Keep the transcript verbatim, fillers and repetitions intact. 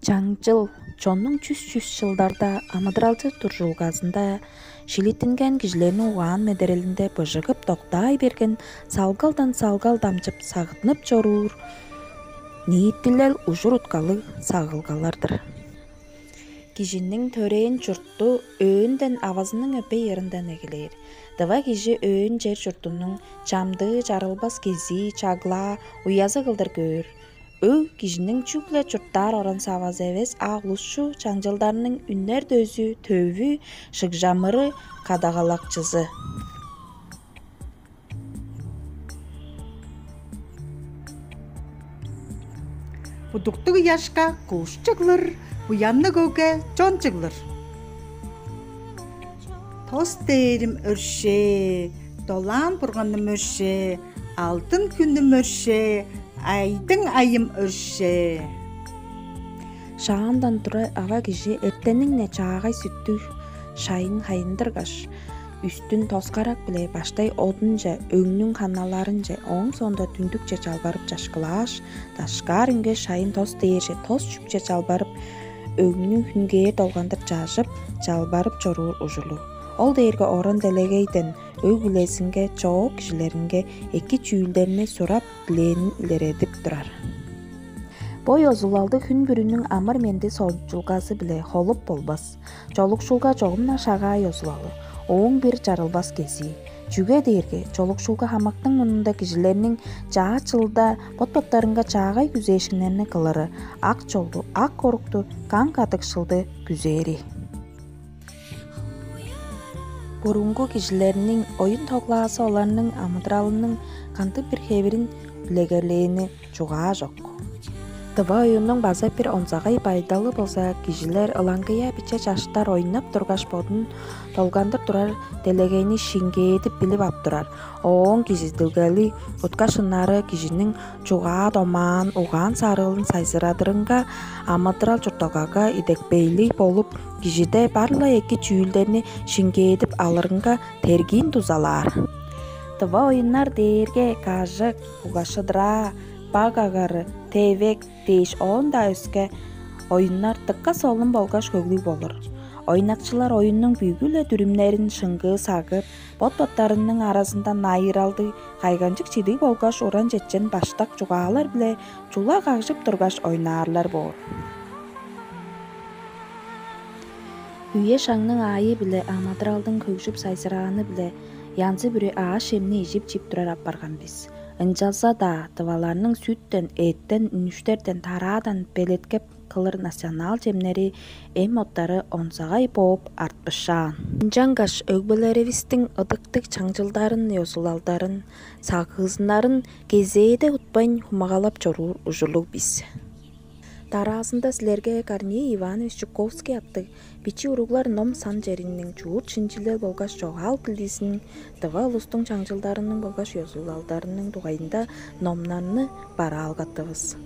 Чаңчыл чоннуң чүс-чүс чылдарда амыдыралчы туржулгазында шилиттинген кижилерниң угаан-медерелинде быжыгып доктаай берген салгалдан салгал дамчып сагыттынып чоруур ниитилел ужур-уткалыг сагылгалар-дыр. Кижиниң төрээн чурту өөнден авазының өпей ырындан эгелээр. Дыва кижи өөн чер-чуртунуң чамдыы чарылбас кезии, чаглаа, уязы кылдыр көөр. Өг кижиниң чүгле чурттаар оран-савазы эвес, а улусчу чаңчылдарның үнер дөзү, төвү, шыгжамыры, кадагалакчызы. Будуктуг ыяшка куш чыглыр, буянныг өгге чон чыглыр. Тос дээрим өршээ, долаан бурганым өршээ, алдын хүнүм өршээ, айдың айым өршээ. Шаандан тура ава кижи эртенниң-не чаагай сүттүг шайын хайындыргаш, үстүн тоскарак-биле баштай одунче, өгнүң ханаларынче, ооң соонда дүндүкче чалбарып чашкылааш, дашкаар үнге шайын тос дээрже тос чүпче чалбарып, өгнүң хүнгээр долгандыр чажып, чалбарып чоруур ужурлуг. Ол дээрге оран-делегейден өг-бүлезинге, чоок кижилеринге эки чүүлдерни сурап, дилээнин илередип турар. Бо ёзулалды хүн бүрүнүң амыр-менди сончулгазы-биле холуп болбас. Чолукшулга чогум-на шагаа ёзулалы, ооң бир чарылбас кезии. Чүге дээрге чолукшулга хамыктың мурнунда кижилерниң чаа чылда бот-боттарынга чаагай күзээшкиннерни кылыры, ак чолду, ак орукту, каң кадыкшылды күзээри. Бурунгу кижилерниң оюн-тоглаазы оларның амыдыралының кандыг-бир хевирин үлегерлээни чугаа чок. Тыва оюннуң база бир онзагай байдалы болза, кижилер ылаңгыя биче чаштар ойнап тургаш, бодун долгандыр турар делегейни шиңгээдип билип ап турар. Ооң кижизидилгели утка-шынары кижиниң чугаа-домаан, угаан-сарыылын сайзырадырынга, амыдырал-чуртталгага идепкейлиг болуп, кижиде бар-ла эки чүүлдерни шиңгээдип алырынга тергиин дузалаар. Тыва оюннар дээрге кажык, буга-шыдыраа, баг агары, тевек дээш, оон-даа өске оюннар дыка солун болгаш хөглүг болур. Ойнакчылар оюннуң бүгү-ле дүрүмнерин шыңгыы сагып, бот-боттарының аразында найыралдыг, кайгамчык чидиг болгаш уран-чечен баштак чугаалар-биле чула кагжып тургаш ойнаарлар боор. Үе-шагның аайы-биле, амыдыралдың хөгжүп сайзырааны-биле янзы-бүрү аъш-чемни ижип-чип турар апарган бис. Ынчалза-даа тываларның сүттен, эъттен, үнүштерден, тараадан белеткеп кылыр национал чемнери эм-оттары онзагай бооп артпышаан. Ынчангаш өгбелеривистиң ыдыктыг чаңчылдарын, ёзулалдарын, сагыызыннарын кезээде утпайн хумагалап чоруур ужурлуг бис. Дараазында силерге Корней Иванович Чуковский аттыг «Бичии уруглар» ном-сан чериниң чуут-шинчилел болгаш чогаал килдизиниң, тыва улустуң чаңчылдарының болгаш ёзулалдарының дугайында номнарны бараалгаттывыс.